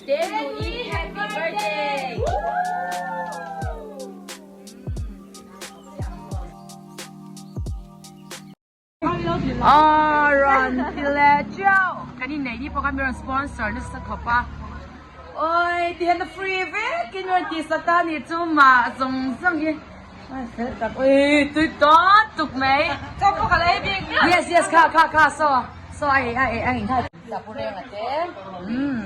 Te nu i happy birthday! Aw rawn ti leh chiau kan innei ni pawh khan min rawn sponsor nasa khawp a awi ti hian a free vek in rawn tih sak ta nih chu mah zawng zawng hi a fel tak ui tui tawn tuk mai yes yes kha kha kha saw saw a ei a ei a ei nghal Sapu renga te umm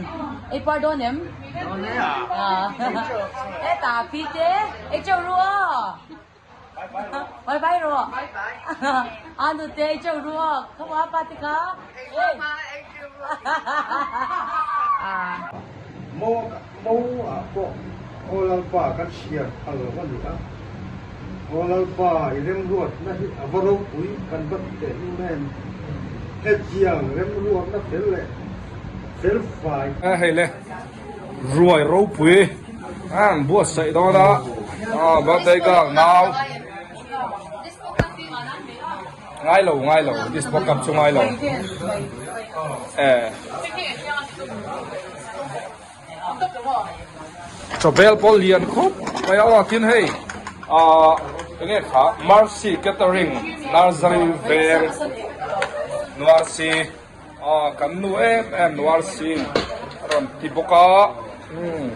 ei par dawn em Dawn e a heta pi te ei chauh ru aw. Bye bye rawh. A nute ei chauh ru aw. Kha maw a pa te kha. Mo mo ah pawh Aw Lalpa kan hriat phal lo a ni a. Aw Lalpa i remruatna hi a va ropui kan va ti teh hlum em. Hetiang remruatna fel leh fel fai. Hei le. Ruai ropui a an buatsaih dawn a, aw birthday girl nau ngai lo ngai lo dispo cup chu ngai lo e chawbel pawh lian khawp mai a aw tin hei ah enge kha mercy catering nursery veng nuarsi. Aw kan nu em em Nuarsing a rawn ti bawk a umm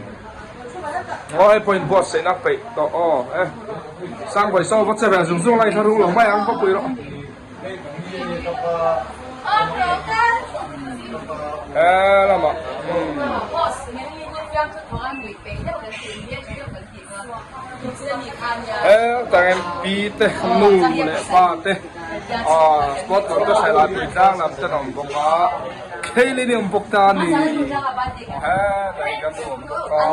aw hei pawh inbuatsaihna a peih tawh aw e Sangbawi saw va che ve zung zung lai kha rung lo mai ang va pui rawh he lamah umm. He tangin pi te nu leh pa te ah sport kawr te hrai lai pui tlang lam te an awm bawk a Khailin i awm bawk ta a ni he tangin kan nu awm bawk a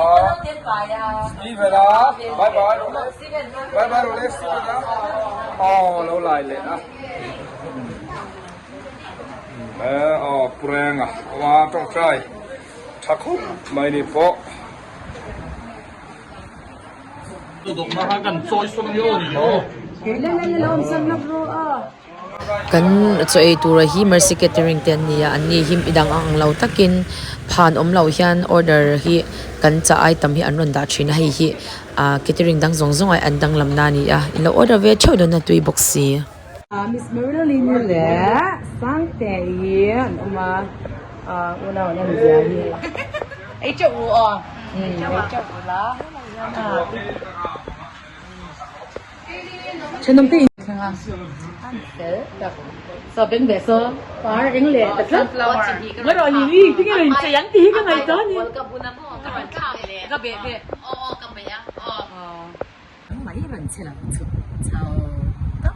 Steven a bye bye bye bye rawh le Steven a aw lo lai leh a he aw Pu Renga awm a tawngtai tha khawp mai ni pawh. Kan chaw ei tura hi Mercy Catering te an ni a, an ni hi midang ang ang lo takin phan awm loh hian order hi kan chah item hi an rawn dah thin a, hei hi ah catering dang zawng zawng ah an danglam na a ni a, in lo order ve theuh dawn a tui bawk si. Miss Marilyn-i leh Sangte-i an awm a, unau an en zia hi ei teuh ru aw, ei teuh ru la thenawm te in thleng a an fel tak saw beng ve saw par eng leh ta tlat ngaih rawh ni ni tinge rawn chei ang tih hi ka ngaih tawh a ni ka beh beh Mai rawn che lo chhuk chho tak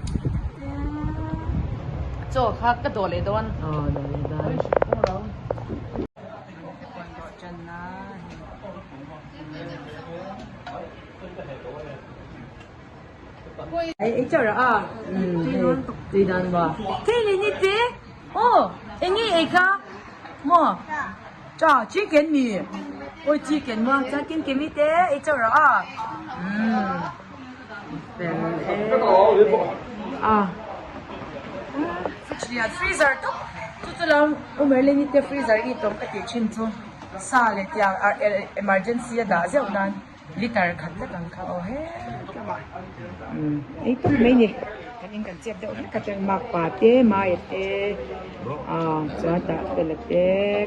Chaw kha ka dawh leh dawn. Aw dawh leh dawn. Ei ei chaw rawh a. Tui dan ba. Thei ni ni te. Aw eng nge ei kha? Maw? Cha chicken mi oi chicken maw chuan kim kimi te ei chauh rawh a umm fel e a fridge lian freezer tawp chu chu lam u Merlin-i te freezer hi tawm ka tih thin chu sa leh tiang emergency a dah zeuh nan liter khat lek ang kha aw hetlama umm ei tawp mai ni kan in kan chep deuh hlek a chuan makpa te maia te ah chuan tah fela te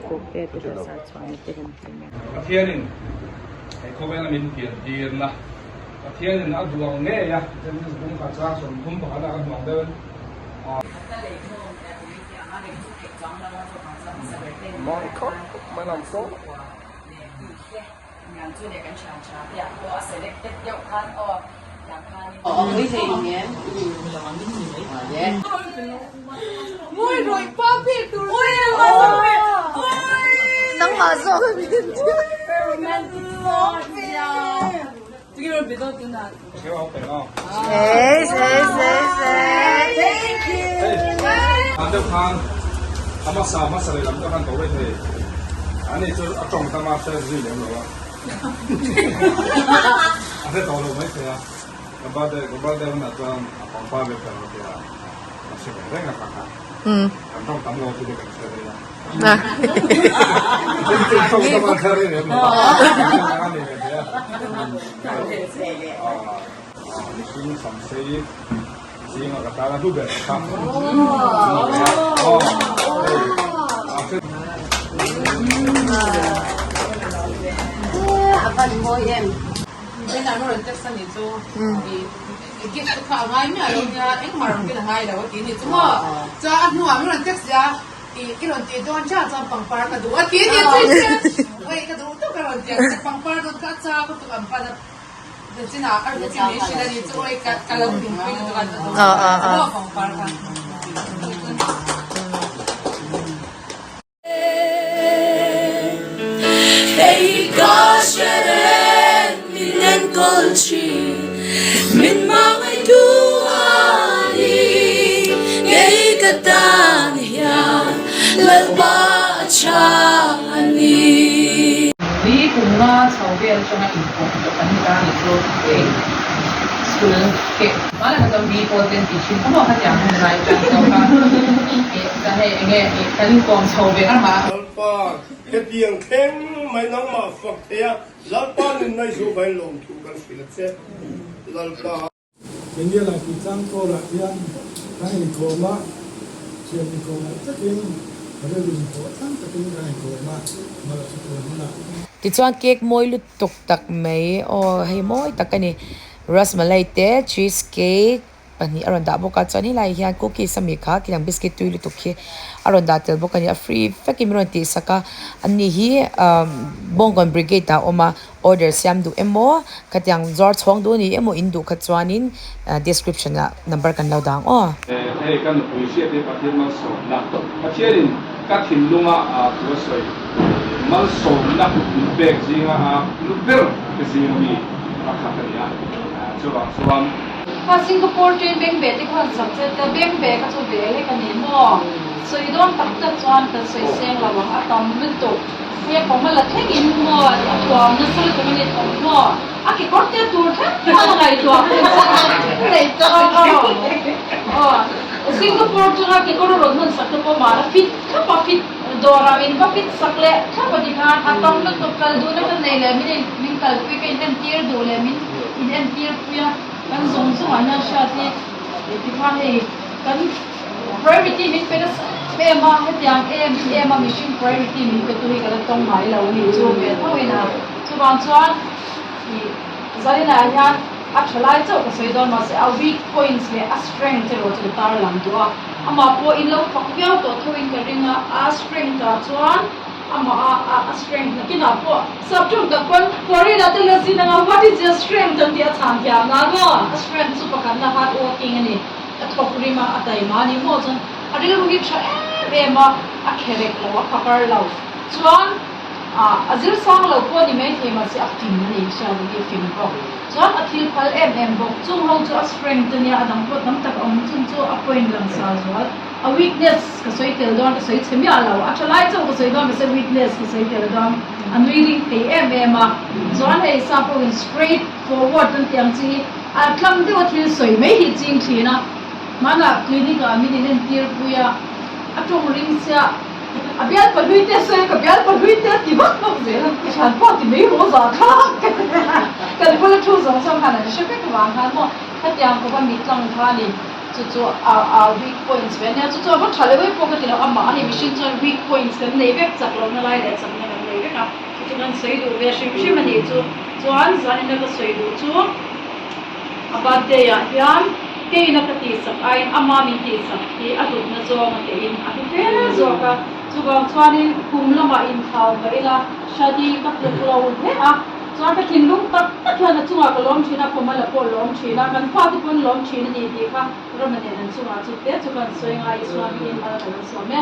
kawkte te leh sarchhuana te kan hmu a. Pathianin he khawvela min pian tirna Pathianin a duh ang ngei a Genesis bung khat chang 30 pakhat a ka hmu ang deuh in Mawi khawp mai lam saw. Niang chu leh kan thian tha te ah pawh a selected deuh khan aw tiang khan in. An deuh khan a hmasa hmasa leh lam deuh khan ko rei thei a ni chu a tawng tam a hre zui lem lo a a hre tawh lo mai thei a ka birthday ka birthday hunah chuan a pangpar ve kher lo tia a hre ve reng a kha kha. Kan tawng tam lo chu te kan hre rei a. Tawng tam a hre rei em? A nei ve thei a. Mihring samsei zinga ka tana hlu ber kha. A van mawi em. Gift te kha a ngai miah lo nia, engmah rawn ken a ngai lo a ti ni chu maw? Chuan a hnuah min rawn text leh a, ih i rawn tih dawn chiah chuan pangpar ka duh a ti ni chu i hria, oi ka duh tawk a rawn ti ang che, pangpar dawn kha a chak lutuk an pan a, zachinah a rawn chin min hrilh a ni chu oi ka ka lo hlimpui lutuk a, ka duh chu maw pangpar kha. Hei ka hre reng min enkawl thin, min hmangaihtu a ni. Kei ka tan hian Lalpa a tha a ni. Ni kum nga chho vel atanga inpawh tawh kan ni ta a nih chu hei school keh hmanah kha chuan B pawl ten tih thin kha maw khatiang hun lai tan zawk a eh chuan hei enge eh kan inkawm chho ve ngar mah a. Lalpa, hetiang thleng mai nangmah fak thei a, Lalpa nunna i zuh vain lawmthu kan hrilh a che. Lalpa. India Laipui tlang kawlah hian kan inkawm a, thian inkawm loh takin rilru inpawh tlang takin kan inkawm a, mal a chhutuan hunah. Tichuan cake mawi lutuk tak mai aw hei mawi tak a ni rasmalai te cheese cake pahnih a rawn dah bawk a chuan helaiah hian cookies ami kha khitiang biscuit tui lutuk khi a rawn dah tel bawk a ni a free vekin min rawn tihsak a ani hi ahh bawngkawn brigade ah a awm a. Order siam duh emaw, khatiang zuar chhawng duh a ni emaw in duh kha chuanin description ah number kan lo dang aw. Hei ka nupui hriat hi Pathian malsawmna, Pathianin ka thinlunga thu a sawi, malsawmna min pek zinga a hlu ber te zinga mi pakhat a ni a, chuvang chuan. Kha Singapore train beng ve te khan sak che te beng ve kha chu ve hlek a ni maw? Sawi dawn tak tak chuan kan sawi seng lo ang a tam lutuk. He kawng a la thleng in maw a thuam nasa lutuk a ni thawmhnaw a kekawr te tur thleng khan a ngaihtuah aw Singapore chunga kekawr a rawn hman sak te pawh mahna fit thlap a fit dawrah min va fit sak leh thlap a ti khan a tam lutuk kal duhna ka nei leh min min kalpui ka in entir duh leh min in entir pui a kan zawng zawngah hian hriat hi tikhan hei kan Priority min pe nasa em em a, hetiang em em a mihring priority min pe tu hi ka la tawng ngai lo a ni chu ve tho in a. Chuvang chuan ih Zaninah hian a tha lai chauh ka sawi dawn mahse a weak points leh a strength erawh chu ka tar lang duh a. Amah pawh in lo fak viau tawh tho in ka ring a, a strength ah chuan amah a a strength nakinah pawh sap ṭawng tak pawn foreign ah te la zin anga what is your strength an tih a chhan thiam nan maw? A strength chu pakhatna hard working a ni. A thawk rim a, a taima a ni maw chuan a rilru hi tha em em a, a kherek lo, a phakar lo. Chuan ah a zir sang lo pawh a ni maithei mahse a fing a ni, hriat hi a fing bawk. Chuan a thil phal em em bawk. Chung ho chu a strength a nia, a dang pawh tam tak a awm chung chu a point langsar zual. A weakness ka sawi tel dawn, ka sawi chhe miah lo. A tha lai chauh ka sawi dawn mahse weakness ka sawi tel dawn. A nui ring thei em em a. Chuan hei sap ho in straight forward an tih ang chi hi A tlang deuh a thil sawi mai hi ching thin a, hmanah clinic ah min in entir pui a, a tawng ring sia, a bial pahlui te sawi a, ka bial pahlui te a ti vak vak zel a, ka thian pawh a ti mai rawh zah thlak kan bula thu zawng zawng khan an hre vek vang khan maw khatiang khawpa mi tlang kha a ni, chu chu a a weak points ve a nia, chu chu a va tha leh pawh ka ti lo, amah a ni mihring chuan weak points kan nei vek chak lohna lai leh chakna kan nei vek a, chu chu kan sawi duh ve hrim hrim a nih chu. Chuan zanina ka sawi duh chu a birthday ah hian keina ka tihsak aiin ama min tihsak hi a hlutna zawng a teiin a hlu fe zawk a, chuvang chuanin kum lamah inthlau mah ila Shadi ka tluk lo hle a, chuan ka thinlung tak tak hian a chungah ka lawm thin a, Pamala pawh lawm thin a, kan fate pawh an lawm thin a ni tih kha Rama nen an chungah chu te chu kan sawi ngai Isua hmingin mal ka lo sawm e.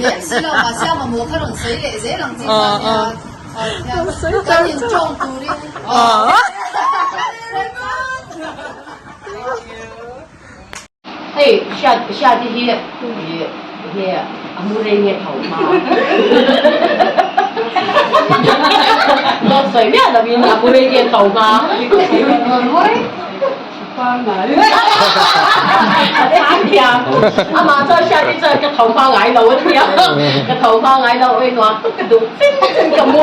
leh si lo mahse a mamawh kha rawn sawi leh zel ang chi kha nia. Kan intawng turin. Hei hriat hriati hi hi a mu rei nge tho hma dawt sawi miah lovin a mu rei nge tho hma amah chuan hriati chuan ka tho hma ngai lo a nia ka tho hma ngai lo oi nuam tak ka duh chen chen ka mu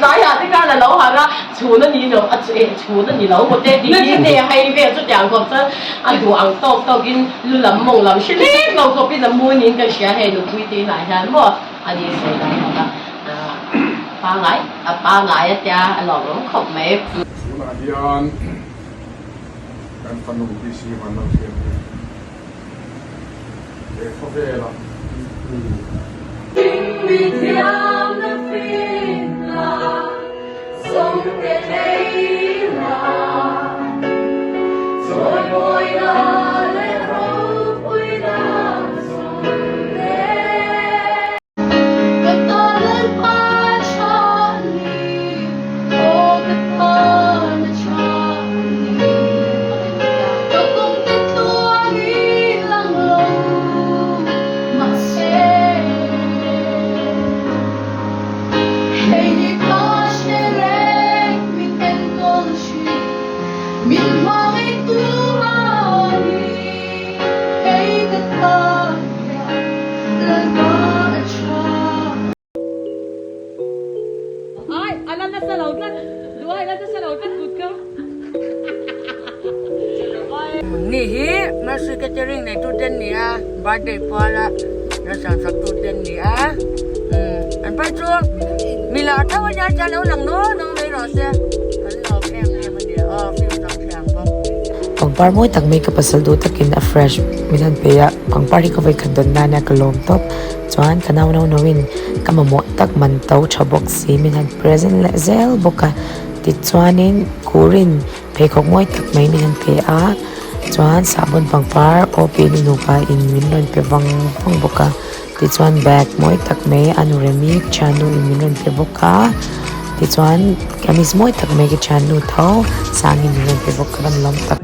tlaiah te khan a lo harh a. Chhun a ni lo, a eh chhun a ni lo maw te tih hi te hei vel chutiang khawp chuan a duh ang tawk tawk in lu lam mawng lam hre lek lo khawp in a mu niin ka hria hei nupui te inah hian maw a ni sawi dan kha ka pangai a pangai a tia a lawmawm khawp mai. Tunah hian kan fanu PC Vanlalhriat hi he khawvela Ni hi Mercy Catering nei tu te an ni a, birthday puala restaurant sak tu te an ni a, an pai chu mila tho a nia chuan lo lang naw naw mai rawh se, kan lawm em em a ni aw film dang thiam bawk. Pangpar mawi tak mai ka pasal duh takin a fresh min han pe a, pangpar hi ka vawikhat dawn nana ka lawm tawp. Chuan ka nau no no in ka mamawh tak man to tha bawk si min han present leh zel bawk a, tichuanin kurin pheikhawk mawi tak mai min han pe a, chuan sahbawn pangpar OP nu nupa in min rawn pe vang vang bawk a, tichuan bag mawi tak mai a nu Remi thiannu in min rawn pe bawk a, tichuan kamis mawi tak mai ka thiannu tho sangin min rawn pe bawk ka van lawm tak.